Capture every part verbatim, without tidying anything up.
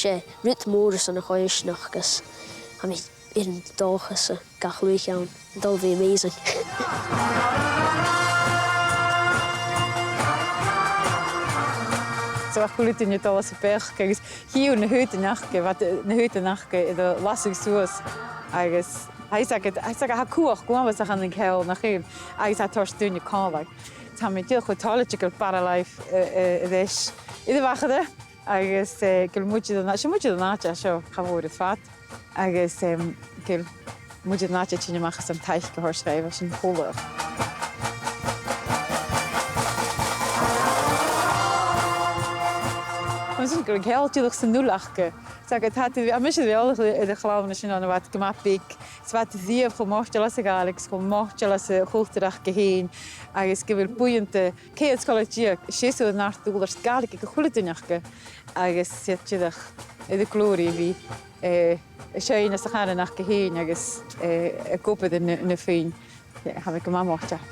'S e rud mòr airson a' choimhearsnachd agus tha mi air an dòchas gach latha cheann a' dol a bhith amazing. So bha a h-uile duine a' dol às a' bheachd agus chì thu na h-aodainn aca, bha na h-aodainn aca air an lasadh suas agus tha fhios agad, tha fhios agad, tha cumhachd uabhasach ann an ceòl, nach eil, agus tha e a' toirt daoine còmhla. Tha mi dìreach cho toilichte gu bheil Barra Life, eh, eh, air ais air a' mhachaire. Agus, eh, gu bheil muinntir an, 's e muinntir an àite seo, cha mhòr air fad. Agus, em, gu bheil muinntir an àite a' tighinn a-mach às an taic a thoirt dhaibh, sin a h-uile. Mar sin gu bheil ceòl dìreach san fhuil aca. 'S aca, tha, tha mise eòlach air a' chlann sin bhon a bha iad gu math beag. 'S bha iad a-riamh cho moiteil às a' Ghàidhlig, cho moiteil às a' chultar aca fhèin, agus gu bheil buidheann de ceithir sgoil deug, seasamh an-àirde ùrlar Gàidhlig aig a h-uile duine aca, agus 's iad dìreach air an glòir a bhith, eh, a' seinn anns a' chànan aca fhèin agus, eh, ag obair na, na fuinn. Yeah, tha mi gu math moiteil.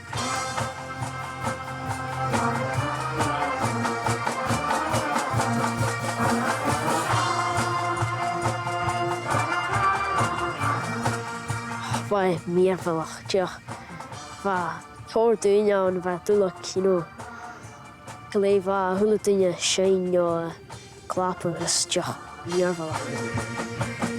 Bha e mìorbhaileach, dìreach. Bha tòrr dhaoine ann, bha e duilich, you know, glè mhath, a h-uile duine a' seinn no a' clàradh agus dìreach mìorbhaileach.